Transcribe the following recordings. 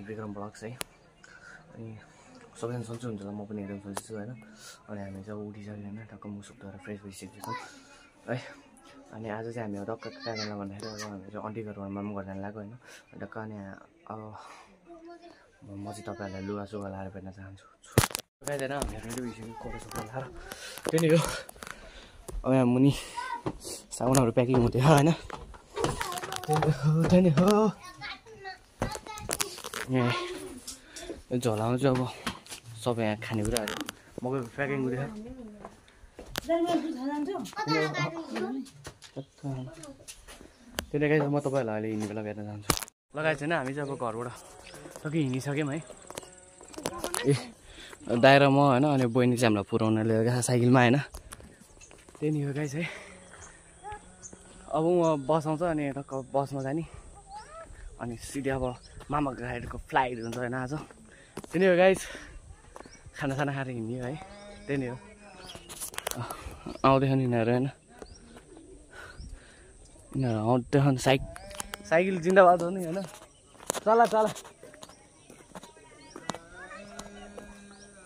Vikram blogs है। अनि सबैजना सन्चै हुन्छ होला, म पनि एकदम सन्चै छु हैन। अनि हामी चाहिँ उठिसक्यो हैन, टक्क मुख सुख धोएर फ्रेस भइसकेको छौँ है। अनि आज चाहिँ हामी टक्क कहाँ जान भन्दाखेरि अब हामी चाहिँ आन्टी घरमा माम घर जान लाग्यो हैन। टक्क अनि अब म चाहिँ तपाईँहरूलाई लुगा सुगा लाएर भेट्न चाहन्छु। गाइज हैन, हामी रेडी भइसक्यो कपडा सपडा लाएर। त्यही नै हो। अब यहाँ मुनि सामानहरू प्याकिङ हुँदैछ हैन। त्यही नै हो। यहाँ झोलामा चाहिँ अब सबै यहाँ खानेकुराहरू मकै प्याकिङ हुँदैछ। त्यसले गाइज म तपाईँहरूलाई अहिले हिँड्ने बेला भेट्न चाहन्छु। लगाएको छैन, हामी चाहिँ अब घरबाट टक्कै हिँडिसक्यौँ है। ए दाइरा म होइन, अनि बहिनी चाहिँ हामीलाई पुऱ्याउन लिएर गएको साइकलमा होइन। त्यही नि हो गाइज है। अब म बस आउँछ अनि टक्क बसमा जाने, अनि सिधै अब मामाको गाडीको फ्लाइट हुन्छ होइन आज। त्यही नै हो गाइज, खानासाना खाएर हिँड्ने है। त्यही नै हो। आउँदैछ नि यिनीहरू होइन, यिनीहरू आउँदैछ नि। साइकल जिन्दाबाद हो नि होइन। चला चला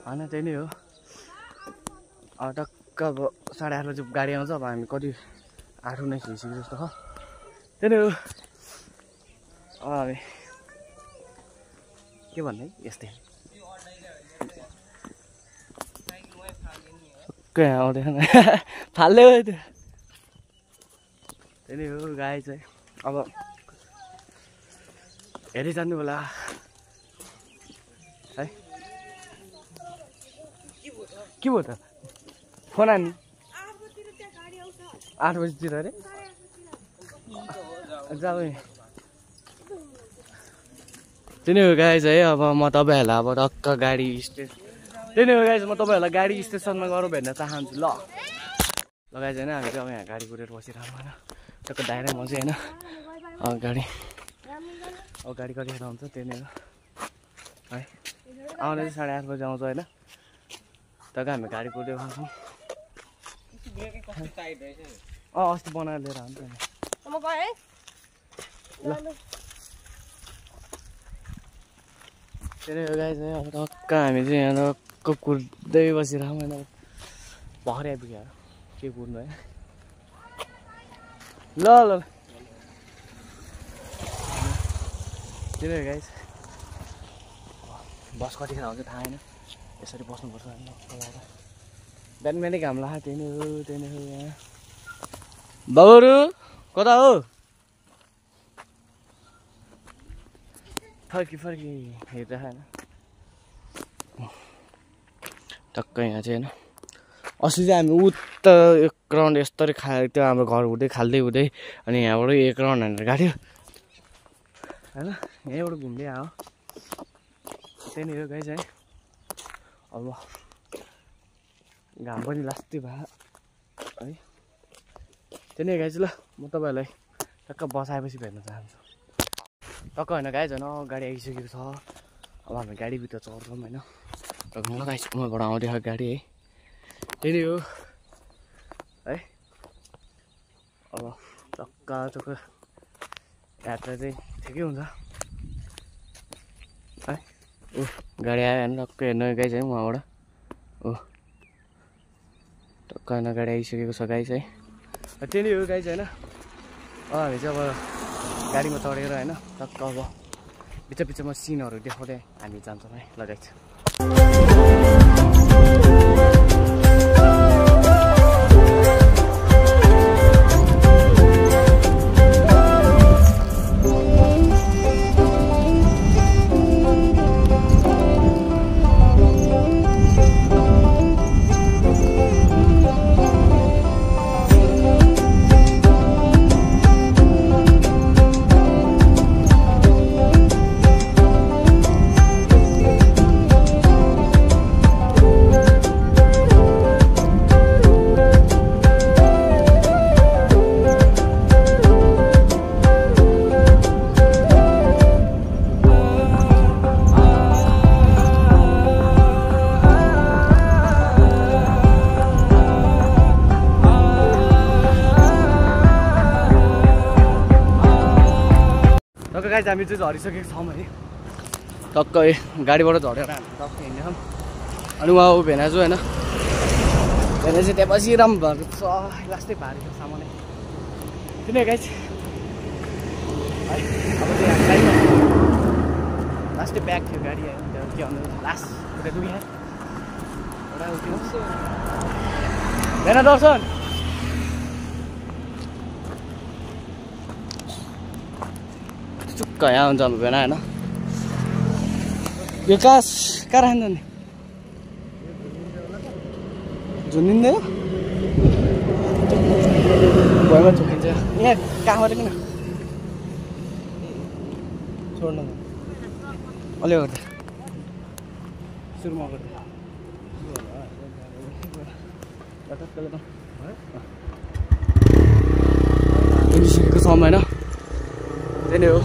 होइन। त्यही नै हो। अब टक्क अब 8:30 बजी गाडी आउँछ। अब हामी कति 8-19 भइसक्यो जस्तो हो। त्यही नै हो। अब हामी के भन्ने यस्तै कहाँ आउँदैन फाल्दै भयो त्यो। त्यही नै हो गाई चाहिँ अब हेरी जानु होला है। के भयो त फोन आनी 8 बजीतिर अरे जाऊ। त्यही नै हो गाइज है। अब म तपाईँहरूलाई अब टक्क गाडी स्टेसन, त्यही नै हो गाइज, म तपाईँहरूलाई गाडी स्टेसनमा गएर भेट्न चाहन्छु ल। गाइज होइन, हामी चाहिँ अब यहाँ गाडी कुरेर बसिरहेको होइन। टक्क दाइरा म चाहिँ होइन गाडी कतिखेर आउँछ त्यही नै हो है। आउने चाहिँ 8:30 बजी आउँछ होइन। टक्क हामी गाडी कुरेर खान्छौँ। अस्ति बनाएर लिएर आउँछ नि ल। त्यही हो गाइज है। अब टक्क हामी चाहिँ यहाँ टक्क कुर्दै बसिरहेको होइन। भर्खरै आइपुग्यो के कुर्नु है। ल ल त्यही हो गाइज। बस कतिखेर आउँछ थाहा छैन। यसरी बस्नुपर्छ होइन। बिहान घाम लाग्यो। त्यही नै हो। त्यही नै हो। यहाँ बाबुहरू कता हो? फर्की हेरेर होइन। टक्क यहाँ चाहिँ होइन। अस्ति चाहिँ हामी उता 1 राउन्ड यस्तरी खायो। त्यो हाम्रो घर हुँदै खाल्दै हुँदै अनि यहाँबाट 1 राउन्ड हानेर गाड्यो होइन। यहीँबाट घुम्दै आयो। त्यही नै हो गाइज है। अब घाम पनि लास्टै भयो है। त्यही नै गाइज ल, म तपाईँहरूलाई टक्क बसाएपछि भेट्न चाहन्छु। टक्क होइन गाइज होइन, गाडी आइसकेको छ। अब हामी गाडीभित्र चढ्छौँ होइन। टक्क गाइज उहाँबाट आउँदै गाडी है। त्यही नै हो है। अब टक्क यात्रा चाहिँ ठिकै हुन्छ है। गाडी आयो होइन। टक्क हेर्नु गाइज है उहाँबाट टक्क होइन गाडी आइसकेको छ गाइज है। त्यही नै हो गाइज होइन। हामी चाहिँ अब गाडीमा चढेर होइन टक्क अब बिचमा सिनहरू देखाउँदै हामी जान्छौँ है ल गाइज। गाइज हामी चाहिँ झरिसकेको छौँ है। टक्कै गाडीबाट झरेर हामी टक्कै हिँड्छौँ अनि उहाँ ऊ भेनाजु होइन भेना चाहिँ त्यहाँ बसिरहनु भएको छ लास्टै भारी छ सामान किन गाइस है अब चाहिँ हामीलाई लास्टै ब्याग थियो गाडी आयो के भन्नु लास्ट एउटा दुई एउटा उठ्नुहोस् भेना दर्शन चुक्क यहाँ हुन्छ हाम्रो भेना होइन यो कहाँ राख्छ नि झुन्डिँदै हो भुइँमा झुकिन्छ यहाँ कहाँबाट किन छोड्नु अलि गर्दा सुरुमा गर्दा निस्केको छौँ होइन त्यही नै हो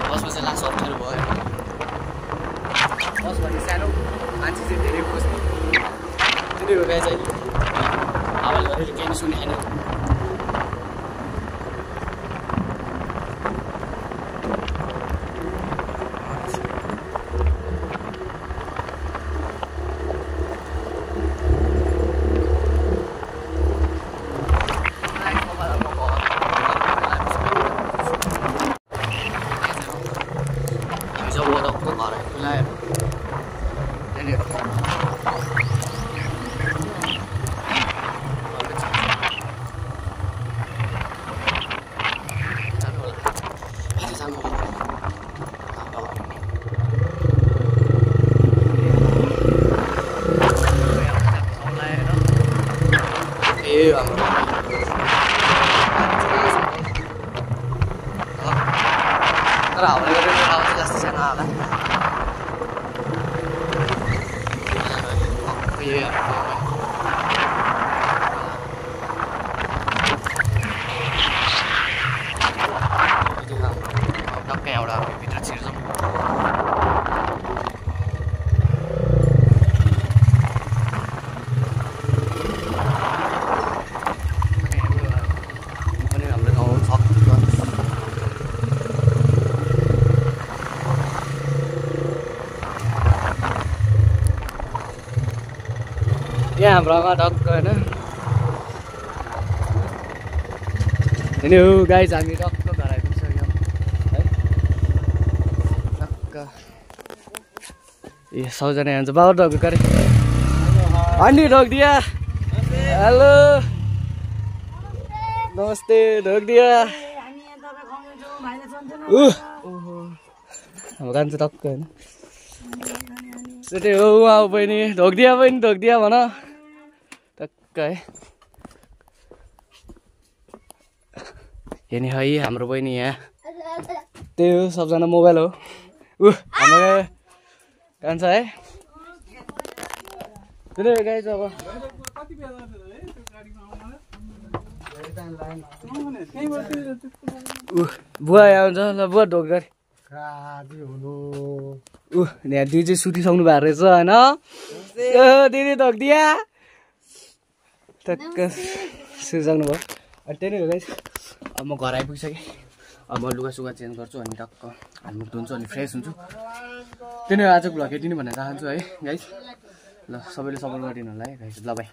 बसमा चाहिँ लास्ट अप्ठ्यारो भयो बस भने सानो मान्छे चाहिँ धेरै खोज्ने त्यही हो गाई चाहिँ हावाले गरेर केही सुने छैन तर हावाले गरेर आवाज चाहिँ जस्तो छैन होला टक्कै एउटा भित्र छिर्छौँ यहाँ हाम्रोमा टक्क होइन हो गाइज हामी टक्क घर आइपुगिसक्यौँ है टक्क ए सबजना हुन्छ बाबा ढोक्यो करे अनि ढोकिदिया हेलो नमस्ते ढोकिदिया हाम्रो गान चाहिँ टक्क होइन त्यही हो उहाँ बहिनी ढोकिदिया भन टक्क है हेर्ने है हाम्रो बहिनी यहाँ त्यही हो सबजना मोबाइल हो हाम्रो कान्छ है त्यही गाई चाहिँ अब बुवा आउँछ ल बुवा ढोक्दै यहाँ दिदी चाहिँ सुतिसक्नु भएको रहेछ होइन दिदी ढोकिदिया टक्क सुतिसक्नु भयो अनि त्यही नै हो गाइस अब म घर आइपुगिसकेँ अब म लुगासुगा चेन्ज गर्छु अनि टक्क हातमुख धुन्छु अनि फ्रेस हुन्छु त्यही नै आजको भ्लग यति नै भन्न चाहन्छु है गाइस ल सबैले सपोर्ट गरिदिनु होला है गाइस ल बाई